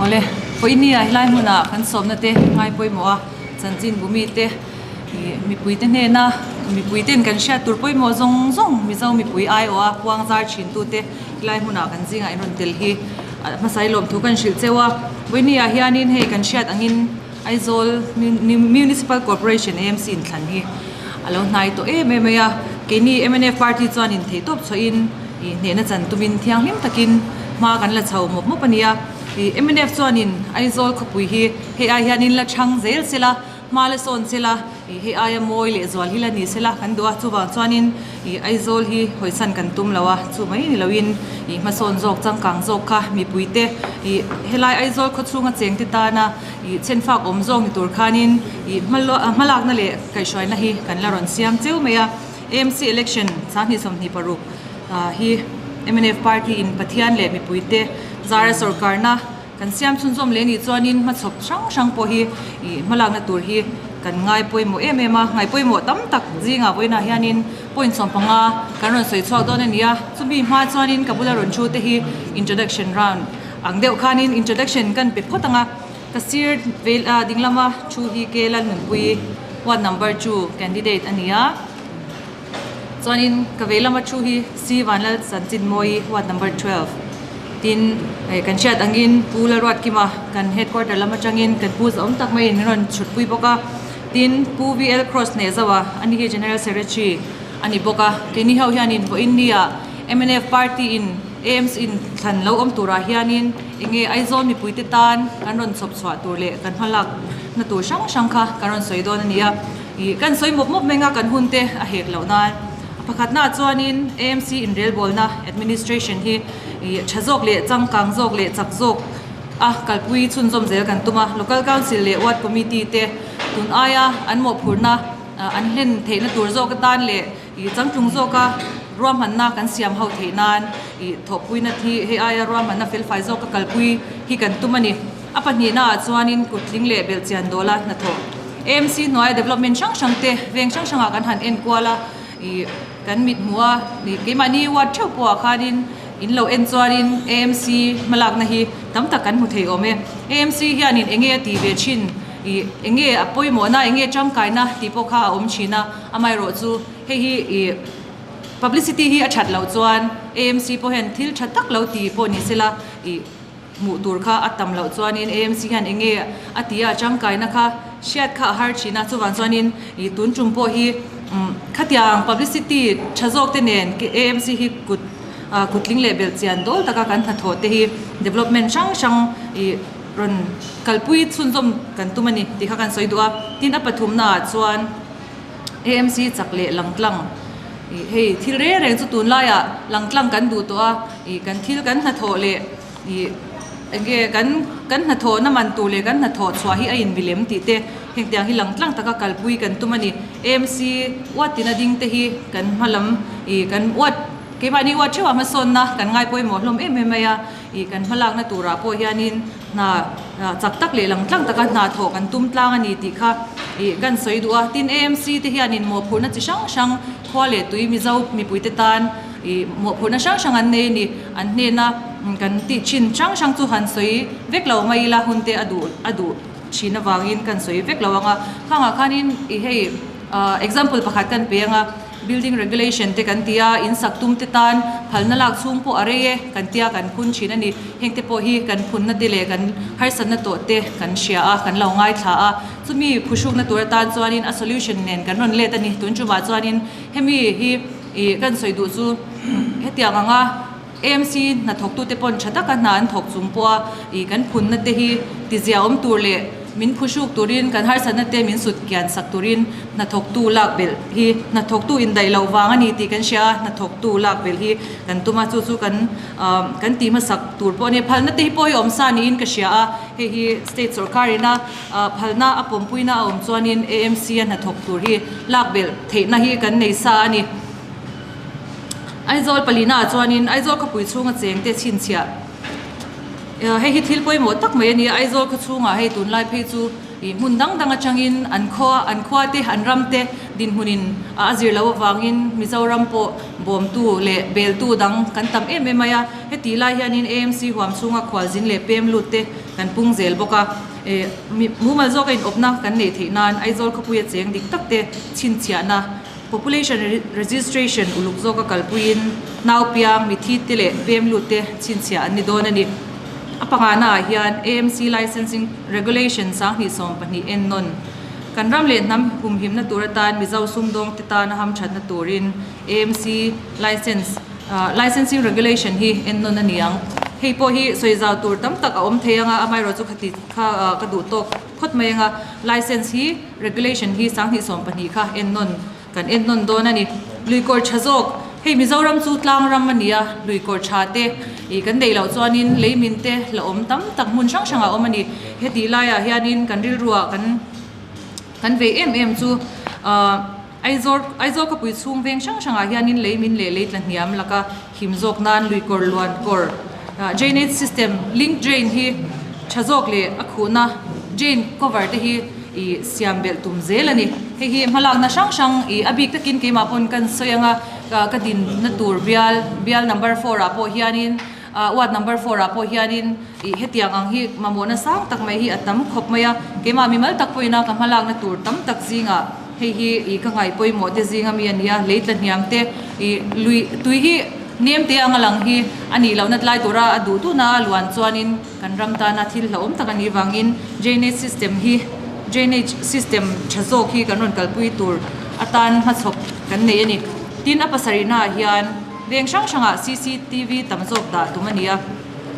Awle, pawihnia helai hmunah kan sawmna te ngai pawimawh a, chanchin bu mite ih mipuite hnena mipui ten kan hriat tur pawimawh zawng zawng Mizo mipui aiawh a puang zar thin tute helai hmunah kan zingah in rawn tel hi hmasa i lawmthu kan hrilh cheu a. Pawihnia hianin hei kan hriat angin Aizawl Municipal Corporation AMC inthlan hi a lo hnai tawh em em mai a, keini mnf party chuanin theihtawp chhuahin ih hnehna chan tumin thianghlim takin hma kan la chho mawp mawp a ni a, ih mnf chuanin Aizawl khawpui hi hei ai hianin la chhang zel sela, hma la sawn sela, ih hei aia mawi leh zual hi la ni sela kan duh a, chuvang chuanin ih Aizawl hi hawisan kan tum lo a, chu mai ni loin ih hmasawn zawk changkang zawk kha mipuite ih helai Aizawl khawchhunga chengte tana Ih chhenfak awm zawk ni tur khanin ih hmalakna leh kaihhruaina hi kan la rawn siam cheu mai a. AMC election 2026 hi mnf party in Pathian leh mipuite zara sorkarna kan siam chhunzawm leh anih chuanin hmachhawp hrang hrang pawh hi ih hmalakna tur hi kan ngai pawimawh em em a. Ngai pawimawh tam tak zingah vawiinah hianin point 15 kan rawn sawi chhuak dawn a ni a. Chumi hma chuanin ka bula rawn thu te hi introduction round Ang deuh khanin introduction kan pe phawt ang a, ka sir vel a ding lama thu hi K Lalnunpui ward number 2 candidate a ni a, chuanin ka vei lama thu hi C Vanlal Chanchinmawi ward number 12 tin hei kan hriat angin Pu Lalruatkima kan headquarter lam atangin kan pu zahawm tak maiin min rawn chhutpui bawk a, tin Pu VL Cross Hnehzoa a ni hi General Secretary a ni bawk a, keini ho hianin vawiin nia mnf party in AMC in thlan lo awm turah hianin enge Aizawl mipuite tan kan rawn chhawp chhuah tur leh kan hmalak na tur hrang hrang kha kan rawn sawi dawn a ni a. Ih kan sawi mawp mawp meng a kan hun te a hek loh nan. A pakhatnaah chuanin AMC inrelbawlna, administration, hi ih tha zawk leh changkang zawk leh chak zawk a kalpui chhunzawm zel kan tum a. Local Council leh Ward Committee te tun aia an mawhphurhna an hlen theihna tur zawk atan leh Ih changtlung zawka ruahmanna kan siam ho theih nan ih thawhpuina thi hei aia ruahmanna felfai zawka kalpui hi kan tum a ni. A pahnihna ah chuanin kuttling leh belhchian dawla hnathawh AMC hnuaia development hrang hrang te veng hrang hrangah kan han en kual a, ih kan mit hmuh a, ih keimahni ward theuh pawhah khanin in lo en chuanin AMC hmalakna hi tam tak kan hmu thei awm e. AMC hianin eng nge a tih ve thin ih eng nge a pawimawhna eng nge tangkaina tih pawh kha a awm thin a. Amaherawh chu hei hi ih publicity hi a that loh chuan AMC pawh hian thil tha tak lo ti pawh ni sela ih hmuh tur kha a tam loh chuanin AMC hian eng nge a ti a tangkaina kha hriat kha a har thin a, chuvang chuanin ih tun tum pawh hi umm khatiang publicity tha zawk te nen AMC hi kut ah kutling leh belhchian dawl taka kan hnathawh te hi development hrang hrang ih rawn kalpui chhunzawm kan tum a ni tih kha kan sawi duh a, tin a pathumnaah chuan. AMC chak leh langtlang ih hei thil reng reng chu tunlaiah langtlang kan duh tawh a ih kan thil kan hnathawh leh ih eng nge kan kan hnathawhna man tur leh kan hnathawh chhuah hi a inbilem tih te heng tiang hi langtlang taka kalpui kan tum a ni. AMC uat tina ding te hi kan hma lam ih kan uat keimahni uat theuhah hmasawnna kan ngai pawimawh hlawm em em mai a ih kan hmalakna turah pawh hianin hna chak tak leh lang tlang taka hna thawh kan tum tlang a ni tih kha ih kan sawi duh a. Tin, AMC te hianin mawhphurhna chi hrang hrang khua leh tui Mizo mipuite tan ih mawhphurhna hrang hrang an nei a ni. An hnena kan tih thin hrang hrang chu han sawi vek lo mai ila hun te a duh a duh thin avangin kan sawi vek lo ang a. Khangah khanin ih hei example pakhat kan pe ang a. Building regulation te kan ti a, in sak tum te tan phalna lak chhung pawh a rei e kan tia kan phun thin a ni. Heng te pawh hi kan phunna te leh kan harsatna tawh te kan hria a, kan lo ngaithla a. Chumi phuhrukna tur atan chuanin a solution nen kan rawn let a ni. Tun tumah chuanin hemi hi ih kan sawi duh chu hetiang anga AMC hnathawktute pawn tha taka hna an thawk chung pawha ih kan phunna te hi tizia awm tur leh min phuhruk turin kan harsatna te min sut kian sak turin hnathawktu lak belh hi hnathawktu indaih loh vang a ni tih kan hria a, hnathawktu lak belh hi kan tum a, chu chu kan kan tih hmasak tur pawh a ni. Phalna te hi pawh hi awm sa niin ka hria a, hei hi state sorkarina phalna a pawmpuina a awm chuanin AMC a hnathawk tur hi lak belh theihna hi kan nei sa a ni. Aizawl palina ah chuanin Aizawl khawpui chhunga chengte chhinchhiah hei hi thil pawimawh tak mai a ni a, Aizawl khaw chhungah hei tunlai phei chu ih hmun dang dang atangin an khua an khua te an ram te dinhmunin a zir loh avangin Mizoram pawh bawmtu leh beltu dang kan tam em em mai a, heti lai hianin AMC huam chhunga khualzin leh pem lut te. kan pung zel bawk a. Mumal zawka inawpna kan neih theih nan Aizawl khawpuia cheng dik tak te chhinchhiahna, population registration, uluk zawka kalpuiin naupiang, mithi te leh pem lut te chhinchhiah an ni dawn a ni. A pangana ah hian AMC Licensing Regulation 2012 ennawn kan ram leh hnam humhimna tur atan Mizo sumdawng te tana hamthatna turin AMC License Licensing Regulation hi ennawn a ni ang. Hei pawh hi sawi zau tur tam tak a awm thei anga amaherawh chu khati kha ka duh tawk phawt mai anga License hi Regulation hi 2012 kha ennawn kan ennawn dawn a ni. Luikawr tha zawk, hei Mizoram chu tlang ram a ni a, luikawr tha te ih kan neih loh chuanin leimin te la awm tam tak hmun hrang hrangah a awm a ni. Hetih laiah hianin kan rilruah kan kan vei em em chu ahh Aizawl Aizawl khawpui chhung veng hrang hrangah hianin leimin leh lei tla hniam laka him zawk nan luikawr luan kawr drainage system link drain hi tha zawk leh a khuhna drain cover te hi ih siam belh tum zel a ni. Hei hi hmalakna hrang hrang ih a bik takin keimah pawn kan sawi anga ka dinna tur bial bial number four ah pawh hianin ah ward number four ah pawh hianin ih hetiang ang hi mamawhna sang tak mai hi a tam khawp mai a, keimah mimal tak pawhin a ka hmalakna tur tam tak zingah hei hi ih ka ngaih pawimawh te zinga mi a ni a, lei tla hniam te ih lui tui hi nem te anga lang hi a nih lohna tlai tura a duh duhna a luan chuanin kan ram tana thil hlauhawm tak a nih vangin drainage system hi drainage system tha zawk hi kan rawn kalpui tur atan hmachhawp kan nei a ni. Tin a pasarihna ah hian veng hrang hrangah cctv tam zawk dah tum a ni a,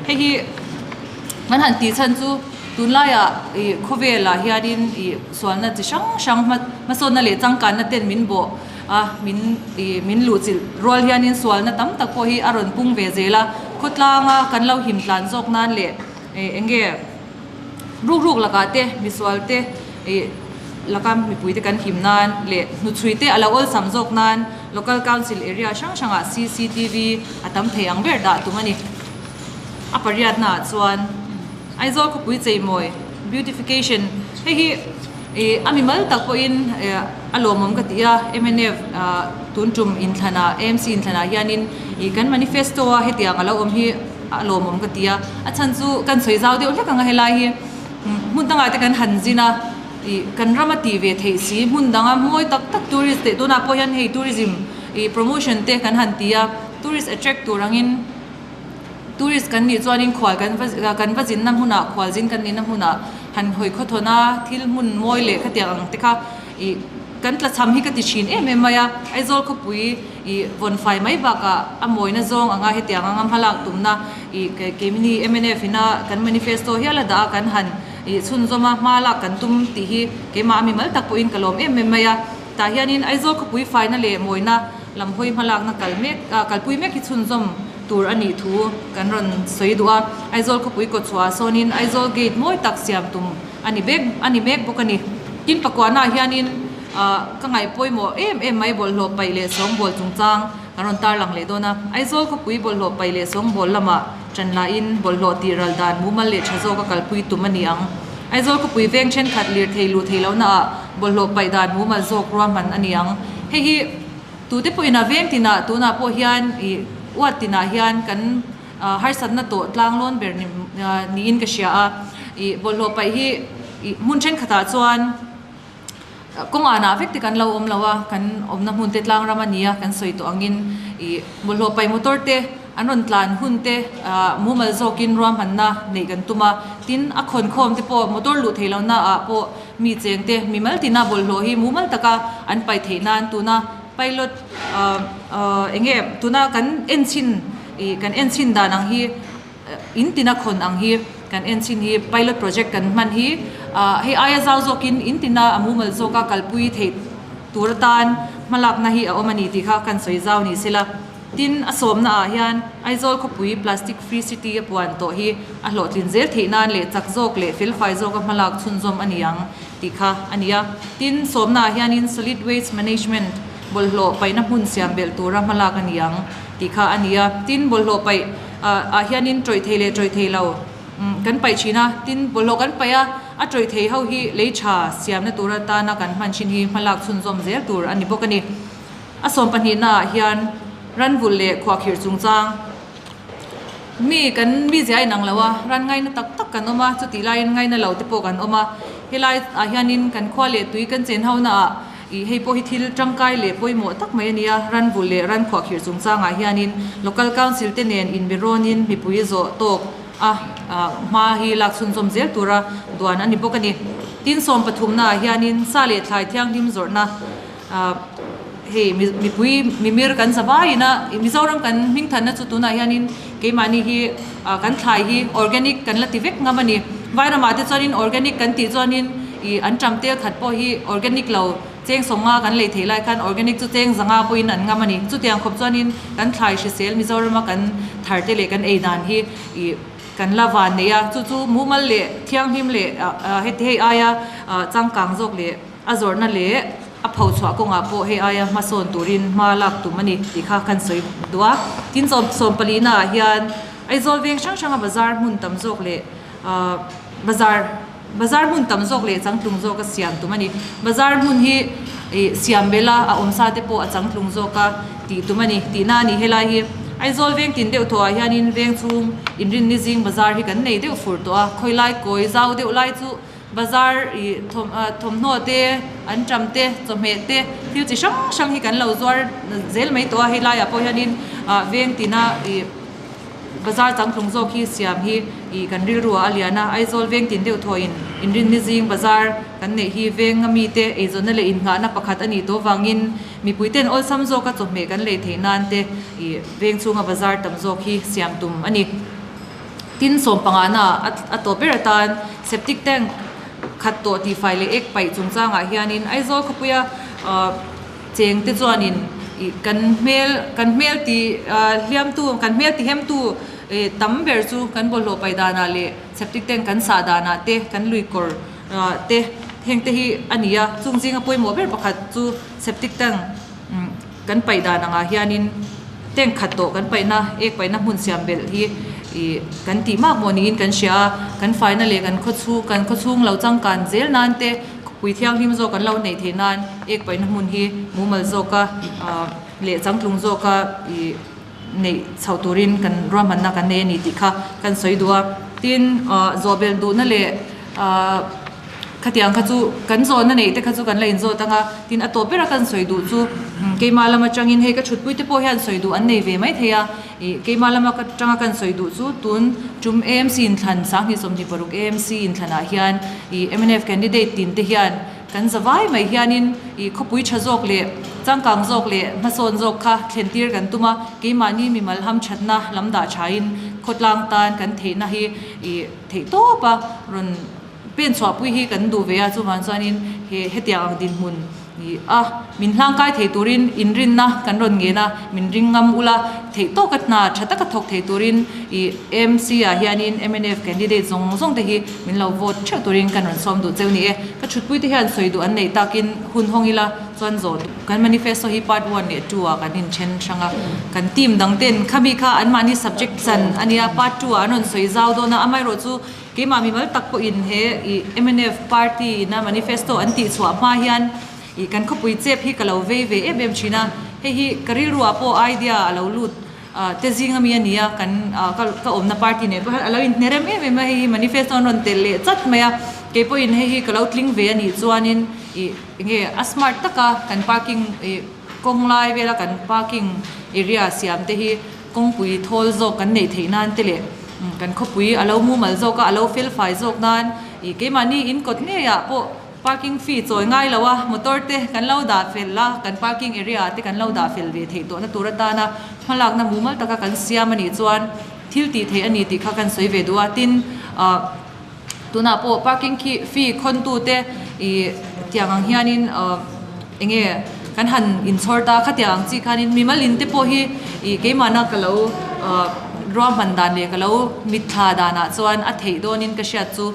hei hi kan han tih chhan chu tunlaiah ih khawvelah hianin ih sualna chi hrang hrang hma hmasawnna leh changkanna ten min bawh a min ih min luhchilh rual hianin sualna tam tak pawh hi a rawn pung ve zel a, khawtlanga kan lo him tlan zawk nan leh ih eng nge ruk ruk lakah te misual te ih laka mipui te kan him nan leh hnuchhui te a lo awlsam zawk nan local council area hrang hrangah cctv a tam thei ang ber dah tum a ni. A pariatna ah chuan Aizawl khawpui cheimawi beautification hei hi ih a mimal tak pawhin eh a lawmawm ka ti a mnf ah tun tum inthlanah amc inthlanah hianin ih kan manifesto a hetiang a lo awm hi a lawmawm ka ti a a chhan chu kan sawi zau deuh hlek ang a helai hi hmun dangah te kan han zin a ih kan ram a tih ve theih si hmun danga mawi tak tak tourist teh tunah pawh hian hei tourism ih promotion te kan han ti a tourist attract tur angin. Tourist kan nih chuanin khual kan va kan va zinna hmunah khual zin kan nihna hmunah han hawi khawthawn a, thil hmun mawi leh khatiang ang te kha ih kan tlachham hi ka ti thin em em mai a, Aizawl khawpui ih vawn fai mai bakah a mawina zawng anga hetiang anga hmalak tumna ih keimni mnf ina kan manifesto hial a dah a kan han ih chhunzawm a hma lak kan tum tih hi keimah a mimal tak pawhin ka lawm em em mai a, tah hianin Aizawl khawpui faina leh mawina lam hawi hmalakna kal mek kalpui mek hi chhunzawm tur a nih thu kan rawn sawi duh a, Aizawl khawpui kawtchhuah ah sawnin Aizawl gate mawi tak siam tum a ni bek a ni mek bawk a ni. Tin pakuana ah hianin ah ka ngaih pawimawh em em mai bawlhhlawh paih leh sawngbawl chungchang kan rawn tarlang leh dawn a, Aizawl khawpui bawlhhlawh paih leh sawngbawl lamah ṭan lahin bawlhhlawh tih ral dan mumal leh ṭha zawk a kalpui tum a ni ang. Aizawl khawpui veng ṭhenkhat lirthei luh theih lohna ah bawlhhlawh paih dan mumal zawk ruahman a ni ang. Hei hi. Tute pawhin a veng tinah tunah pawh hian ih uat tinah hian kan harsatna tawh tlang lawn ber niin ka hria a, ih bawlhhlawh paih hi ih hmun thenkhatah chuan kawng anah vek te kan lo awm lo a, kan awmna hmun te tlang ram a ni a kan sawi tawh angin ih bawlhhlawh paih motor te an rawn tlan hun te mumal zawkin ruahmanna neih kan tum a, tin a khawnkhawm te pawh motor luh theih lohna ah pawh Mi chengte mimal tina bawlhhlawh hi mumal taka an paih theih nan tuna pilot eng nge tuna kan en chhin ih kan en chhin dan ang hi in tina khawn ang hi kan en chhin hi pilot project kan hman hi ah hei aia zau zawkin in tina a mumal zawka kalpui theih tur atan hmalakna hi a awm a ni tih kha kan sawi zau ni sela. Tin, a sawmna ah hian Aizawl khawpui Plastic Free City a puan tawh hi a hlawhtlin zel theih nan leh chak zawk leh felfai zawka hmalak chhunzawm a ni ang tih kha a ni a. Tin, sawmna ah hianin Solid Waste Management bawlhhlawh paihna hmun siam belh tura hmalak a ni ang tih kha a ni a. Tin, bawlhhlawh paih ah hianin tawih thei leh tawih thei lo kan paih thin a. Tin, bawlhhlawh kan paih a, a tawih thei ho hi lei tha siamna tur atana kan hman thin hi hmalak chhunzawm zel tur a ni bawk a ni. A sawm pahnihna ah hian ranvulh leh khuahkhirh chungchang. Mi kan mizia a inang lo a, ran ngaina tak tak kan awm a, chutih laiin ngaina lo te pawh kan awm a. Helai ah hianin kan khua leh tui kan chen ho naah ih hei pawh hi thil tangkai leh pawimawh tak mai a ni a, ran vulh leh ran khuahkhirh chungchangah hianin Local Council te nen inberawn-in mipui zawh tawk a hma hi lak chhunzawm zel tura duan a ni bawk a ni. Tin sawmpathumnaah hianin sa leh thlai thianghlim zawrhna Hei mipui mimir kan za vaiin a, Mizoram kan hmingthanna chu tunah hianin keimahni hi kan thlai hi organic kan la ti vek ngam a ni. Vairamah te chuanin organic kan tih chuanin ih an ṭam tel khat pawh hi organic lo cheng sawmnga kan lei theih lai khan organic chu cheng zanga pawhin an ngam a ni. Chutiang khawp chuanin kan thlai hrisel Mizorama kan thar te leh kan ei dan hi ih kan la van nei a, chu chu mumal leh thianghlim leh heti hei aia changkang zawk leh A zawrhna leh a phochhuah kawngah pawh hei aia hmasawn turin hma lak tum a ni tih kha kan sawi duh a. Tin sawm sawmpalina ah hian Aizawl veng hrang hranga bazar hmun tam zawk leh ahh bazar bazar hmun tam zawk leh changtlung zawk a siam tum a ni. Bazar hmun hi ih siam bela a awmsa te pawh a changtlung zawk a tih tum a ni tihna a ni. Helai hi Aizawl veng tin deuh thawh ah hianin veng chhung inrinni zing bazar hi kan nei deuh fur tawh a, khawilai kawi zau deuh lai chu Bazar ih thawmhnaw te, an ṭam te, chawhmeh te, thil chi hrang hrang hi kan lo zuar zel mai tawh a, hei laiah pawh hianin ah veng tina ih bazar changtlung zawk hi siam hi ih kan rilru ah a lian a, Aizawl veng tin deuh thawhin inrinni zing bazar kan neih hi veng ami te eizawnna leh innghahna pakhat a nih tawh vangin mipui ten awlsam zawka chawhmeh kan lei theih nan te ih veng chhunga bazar tam zawk hi siam tum a ni. Tin sawmpangahna a tawp ber atan septic tank khat tawh tihfai leh ek paih chungchangah hianin Aizawl khawpuia cheng te chuanin ih kan hmel kan hmel ti hliamtu kan hmel ti hemtu tam ber chu kan bawlhhlawh paih danah leh septic tank kan sah danah te kan lui kawr te heng te hi a ni a, chung zinga pawimawh ber pakhat chu septic tank Kan paih dan angah hianin tank khat tawh kan paihna ek paihna hmun siam belh hi ih kan tih mak maw niin kan hria a, kan faina leh kan khaw chhung kan khaw chhung lo changkan zel nan te khawpui thianghlim zawk kan lo neih theih nan ek paihna hmun hi mumal zawka ah leh changtlung zawka ih neih chhoh turin kan ruahmanna kan nei a ni tih kha kan sawi duh a, tin ah zawh belh duhna leh ah. Khatiang kha chu kan zawhna neih te kha chu kan la inzawt ang a, tin a tawp bera kan sawi duh chu keimah lam atangin hei ka thutpui te pawh hian sawi duh an nei ve mai thei a, ih keimah lam atanga kan sawi duh chu tun tum AMC inthlan 2026 AMC inthlanah hian ih mnf candidate tin te hian kan za vai mai hianin ih khawpui tha zawk leh changkang zawk leh hmasawn zawk kha thlen tir kan tum a, keimahni mimal hamthatna lam dah thain khawtlang tan kan theihna hi ih theih tawp a rawn Pen chhuahpui hi kan duh ve a, chuvang chuanin he hetiang ang dinhmun ni a, min hlangkai thei turin inrinna kan rawn ngen a, min ring ngam ula, theih tawka hna tha taka thawk thei turin ih AMC ah hianin mnf candidate zawng zawng te hi min lo vote theuh turin kan rawn sawm duh cheu ni e. Ka thutpui te hian sawi duh an neih takin hun hawng ila chuan zawh duh. Kan manifesto hi part one leh two ah kan inthen hrang a, kan team dang ten khami kha anmahni subject chan a nia, part two ah an rawn sawi zau dawn a, amaherawh chu Keimah mimal tak pawhin he ih mnf party ina manifesto an tih chhuah hma hian ih kan khawpui chep hi ka lo vei ve em em thin a, hei hi ka rilruah pawh idea a lo lut te zing ami a ni a, kan ka ka awmna party nen pawh hian a lo inhnerem em em a, hei hi manifesto an rawn telh leh chat mai a, kei pawhin hei hi ka lo tling ve a nih chuanin ih enge a smart taka kan parking ih kawng lai vela kan parking area siam te hi kawngpui thawl zawk kan neih theih nan te leh Kan khawpui a lo mumal zawk a, a lo fel fai zawk nan ih keimahni in kawt ngeiah pawh parking fee chawi ngai lo a, motor te kan lo dah fel a, kan parking area ah te kan lo dah fel ve theih tawhna tur atana hmalakna mumal taka kan siam a nih chuan thil tih theih a ni tih kha kan sawi ve duh a, tin ah tunah pawh parking khi fee khawntu te ih tiang ang hianin ah eng nge kan han inchhawr ta khatiang ang chi khanin mimal in te pawh hi ih keimahna ka lo ah ruahman dan leh ka lo mitthla danah chuan a theih dawnin ka hriat chu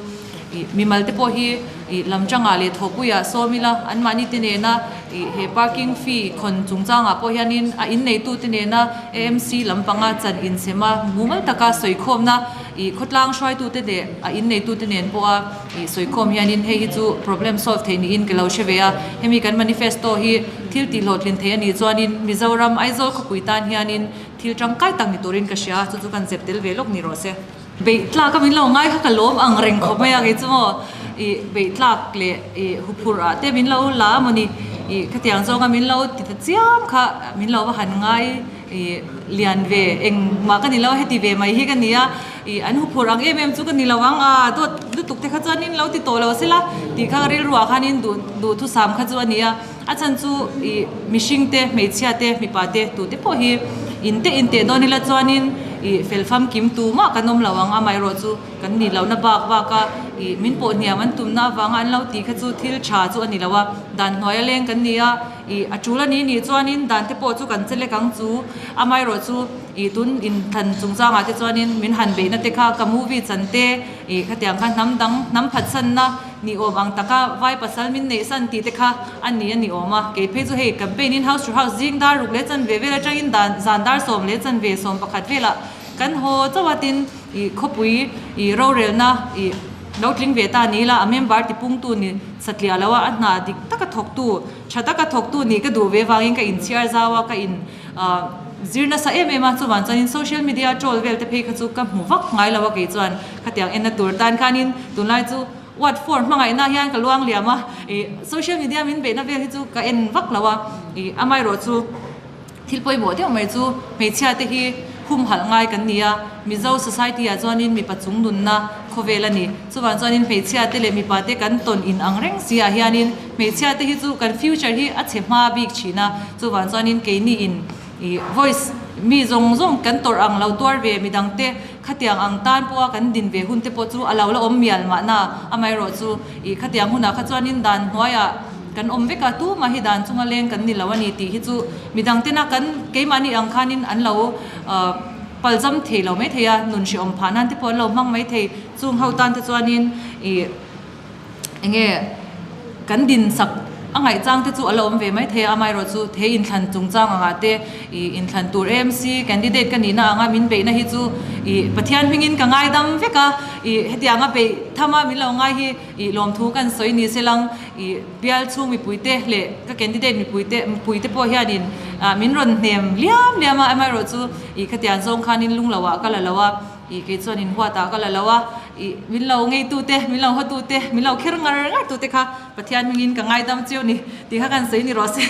ih mimal te pawh hi ih lam tangah leh thawhpuiah sawm ila anmahni te nena ih he parking fee khawn chungchangah pawh hianin a inneitu te nena A_M_C lampanga chan insem a mumal taka sawikhawmna ih khawtlang hruaitute leh a inneitute nen pawha ih sawikhawm hianin hei hi chu problem solve theih niin ka lo hre ve a, hemi kan manifesto hi thil tihhlawhtlin theih a nih chuanin Mizoram Aizawl khawpui tan hianin. thil tangkai tak ni turin ka hria, chu chu kan zep tel ve lawk ni rawh se. Beih tlak a min lo ngai kha ka lawm ang reng khawp mai a kei chu maw ih beih tlak leh ih huphurh ah te min lo la a mawni ih khatiang zawng a min lo ti ta chiam kha min lo va han ngai ih lian ve engmah ka ni lo heti ve mai hi ka ni a ih an huphurh ang em em chu ka ni lo ang a dawt lutuk te kha chuanin lo ti tawh lo sela tih kha rilruah khanin duh duhthusam kha chu a ni a. A chhan chu ih mihring te, hmeichhia te, mipa te tute pawh hi in te in teh dawn ila chuanin ih fel famkim tu mah kan awm lo ang, amaherawh chu kan nih lohna bak bak a ih min pawh hniam an tumna avanga an lo tih kha chu thil tha chu a ni lo a, dan hnuaia leng kan ni a, ih a tul a ni nih chuanin dan te pawh chu kan che lek ang chu, amaherawh chu ih tun inthlan chungchangah te chuanin min han beihna te kha ka movie chan te ih khatiang kha hnam dang hnam phatsanna. Ni awm ang taka vai pasal min neih san tih te kha a ni a ni awm a, kei phei chu hei campaign in house to house zing dar ruk leh chanve vel atangin dan zan dar sawm leh chanve 11 velah kan haw chauh a tin ih khawpui ih rorelna ih lo tling ve ta ni ila a member tipungtu ni satliah lo a a hna dik taka thawktu tha taka thawktu nih ka duh ve vangin ka inchhiar zau a ka in ah zir nasa em em a chuvang chuanin social media troll vel te phei kha chu ka hmu vak ngai lo a kei chuan khatiang enna tur tan khanin tunlai chu Ward four hmangaihna hian ka luang liam a, ih social media min beihna vel hi chu ka en vak lo a, ih amaherawh chu thil pawimawh deuh mai chu hmeichhia te hi humhalh ngai kan ni a, Mizo society ah chuanin mipa chung nunna khawvel a ni. Chuvang chuanin hmeichhia te leh mipa te kan tawn in ang reng si ah hianin hmeichhia te hi chu kan future hi a chhe hma bik thin a, chuvang chuanin keini in ih voice mi zawng zawng kan tawrh ang lo tuar ve midang te Khatiang ang tan pawha kan din ve hun te pawh chu a lo la awm mial mahna, amaherawh chu ih khatiang hunah kha chuanin dan hnuaiah kan awm vek a, tumah hi dan chunga leng kan ni lo a ni tih hi chu midang tena kan keimahni ang khanin an lo palzam thei lo maithei a, nun hrehawm phah nan te pawh an lo hmang maithei, chung ho tan te chuanin ih. Enge kan din sak a ngaihchang te chu a la awm ve mai thei a, amaherawh chu thei inthlan chungchang angah te ih inthlan tur AMC candidate ka nihna anga min beihna hi chu ih Pathian hmingin ka ngaidam vek a, ih hetianga beih tham a min lo ngai hi ih lawmthu kan sawi ni se lang ih bial chhung mipui te leh ka candidate mipui te mipui te pawh hianin ah min rawn hnem liam liam a, amaherawh chu ih khatiang zawng khanin lungloah ka la lo a. Ih kei chuan in huat ah ka la lo a, ih min lo ngei tu te, min lo haw tu te, min lo kher ngar ngar tu te kha Pathian hmingin ka ngaidam chiu ni tih kha kan sawi ni rawh se.